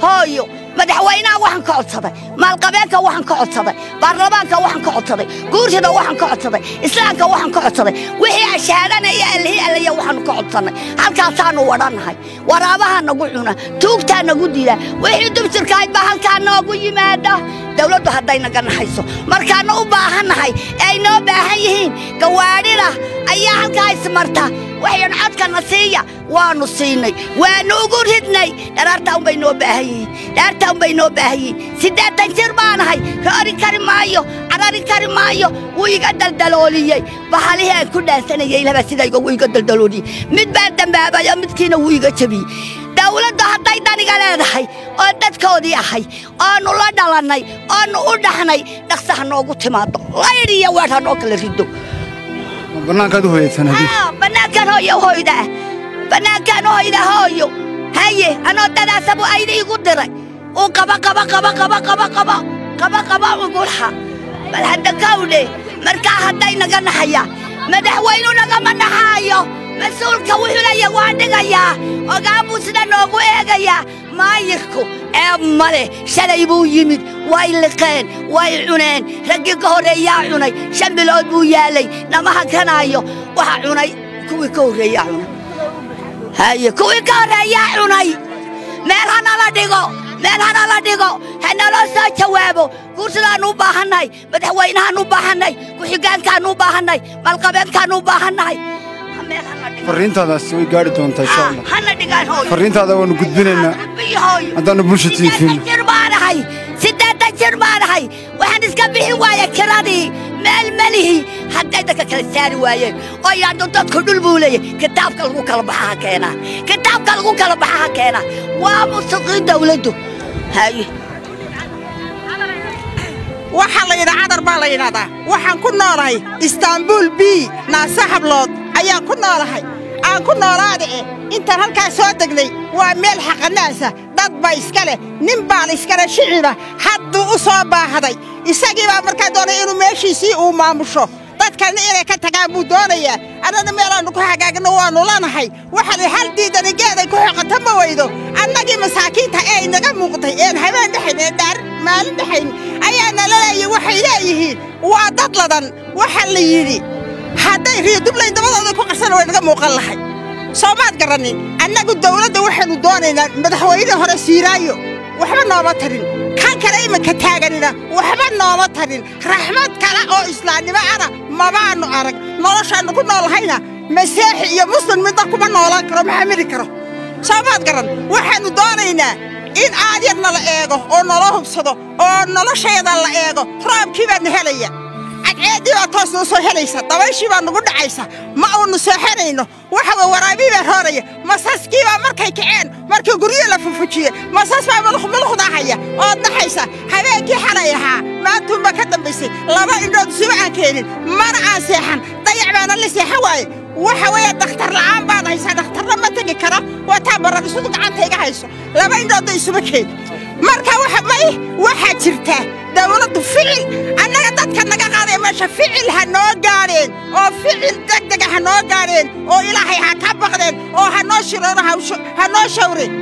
Hooyo, madaxweynaha waxaan ka codsaday, maalqabeenka waxaan ka codsaday, baarlamaanka waxaan ka codsaday, guurtada waxaan ka codsaday, islaamka waxaan ka codsaday, wixii ashaadanaya allihii allaya waxaanu ka codsannay. Halkaasaanu wadhannahay. Waraabaha nagu cuna, tuugtaa nagu dila, wixii dubsirkahayd baa halkaa noogu yimaada. Dawladdu hadday naga naxayso markaannu u baahannahay ee ay noo baahan yihiin, gawaadhida ayaa halkaa ismarta. Waxayan codkana siiya, waannu siinay, waannu ugu ridnay. Dharaartaa unbay noo baahan yihiin, dhaartaa unbay noo baahan yihiin. 80 jir baanahay, roori kari maayo, carari kari maayo. Wuu iga daldalooliyey bahalihii aan ku dhaansanayay ilaba sidayga wuu iga daldalooliyey. Mid baan dambaabayo, midkiina wuu iga jabiyey. Dawladdu hadday daniga leedahay oo dadkoodii ahay oonu la dhalannay oonu u dhaxnay, dhaqsa ha noogu timaado, laydh iyo weer ha noo kala rido. Bannaankaad u hoyaysan haddii? Bannaankan hooyo hoyda, bannaankan hoyda hooyo. Haye, anoo dadaasabu ayda igu diray uu qaba qaba qaba qaba qaba qaba qaba qaba ugulha. Bal hadda kawdhe, markaa hadday naga naxayaan, madaxweynu nagama naxaayo. Mas-uulka wuxuu leeyahay waan dhigayaa, ogaan buu sida noogu eegayaa. Maayirku ceeb ma leh, shalay buu yimid, way liqeen, way cuneen. Raggii ka horreeyaa cunay, 5 bilood buu yaalay, nama hakanaayo. Waxa cunay kuwii ka horreeyaa cunay. Haye, kuwii ka horreeyaa cunay. Meel ha nala dhigo, meel ha nala dhigo, ha naloo soo jawaabo. Guursidaannu u baahannahay, madaxweynahaannu u baahannahay, ku-xigaankaannu u baahannahay, maalqabeenkaannu u baahannahay. Meel hana dhigo. Farriintaadaasi way gaadhi doontaa insha Allah. Hana dhigaan hooyo. Farriintaada waanu gudbinaynaa haddaannu Bulsha TV. 80 jir baanahay, 80 jir baanahay. Waxaan iska bixin waaya kiradii, meel melihi. Hadday dadka kala saari waayeen oo yidhaahdo dadku dhul buu leeyahy, kitaabka lagu kala baxa ha keenaa, kitaabka lagu kala baxa ha keenaa. Waa musuqiin dawladdu. Haye. Waxaa la yidhaa Cadar baa la yidhahdaa. Waxaan ku noolahay Istaanbuul B, Naase Hablood ayaan ku noolahay, aan ku noolaada eh. Intaan halkaa soo degnay waa meel xaqanaasa, dad baa iska leh, nin baa la iskale shiciba. Hadduu u soo baahday isagii baa markaa doonaya inuu meeshiisii uu maamusho, dadkana inay ka tagaan buu doonayaa. Annana meelaannu ku hagaagno waannu lanahay. Waxaa hal diidani geeday ku xoqato ma weydo. Annagii masaakiinta ee inaga muuqday een habeen dhexayn ee dhaar maalin dhexayn ayaa nala leeyahy. Waxay leeyihiin waa dad ladan. Waxaa la yidhi hadday riyo dublayn dabadooda ku qarsan way naga muuqan lahay. Soomaad garannin? Annagu dawladda waxaannu doonaynaa, madaxweyne hore Siiraayo waxba nooma tarin, kan kale iminka taaganina waxba nooma tarin. Raxmad kale oo islaamnimo ana mabaannu arag. Noloshaannu ku noolahayna masiixi iyo muslim midna kuma noolaan karo, ma xamili karo. Soomaad garan? Waxaannu doonaynaa in aad yar nala eego oo nala hubsado oo noloshayada la eego. Roobkii baannu helaya, cadceeddii baa toos noo soo helaysa, dabayshii baa nugu dhacaysa, ma uunu seexanayno. Waxa way waraabii baa rooraya, masaskii baa markay kaceen, markii guryo la fufujiyey, masas baa muluq muluqda haya ood naxaysa. Habeenkii xalay ahaa maantuunbaa ka dambaysay, laba indhood isuma aan keenin, mana aan seexan, dayac baana la seexan waaye. Waxa weeye dhakhtar la'aan baan haysaa, dhakhtarna ma tegi kara. Wataa bararisudu gacanta iga hayso, laba indhoodna isuma keenin. Marka waxa may waxaa jirta dawladdu ficil annaga dadka naga qaadaya meesha, ficil ha noo gaadheen oo ficil degdega ha noo gaadheen oo Ilaahay ha ka baqdeen oo ha noo shirooro, ha noo shawreen.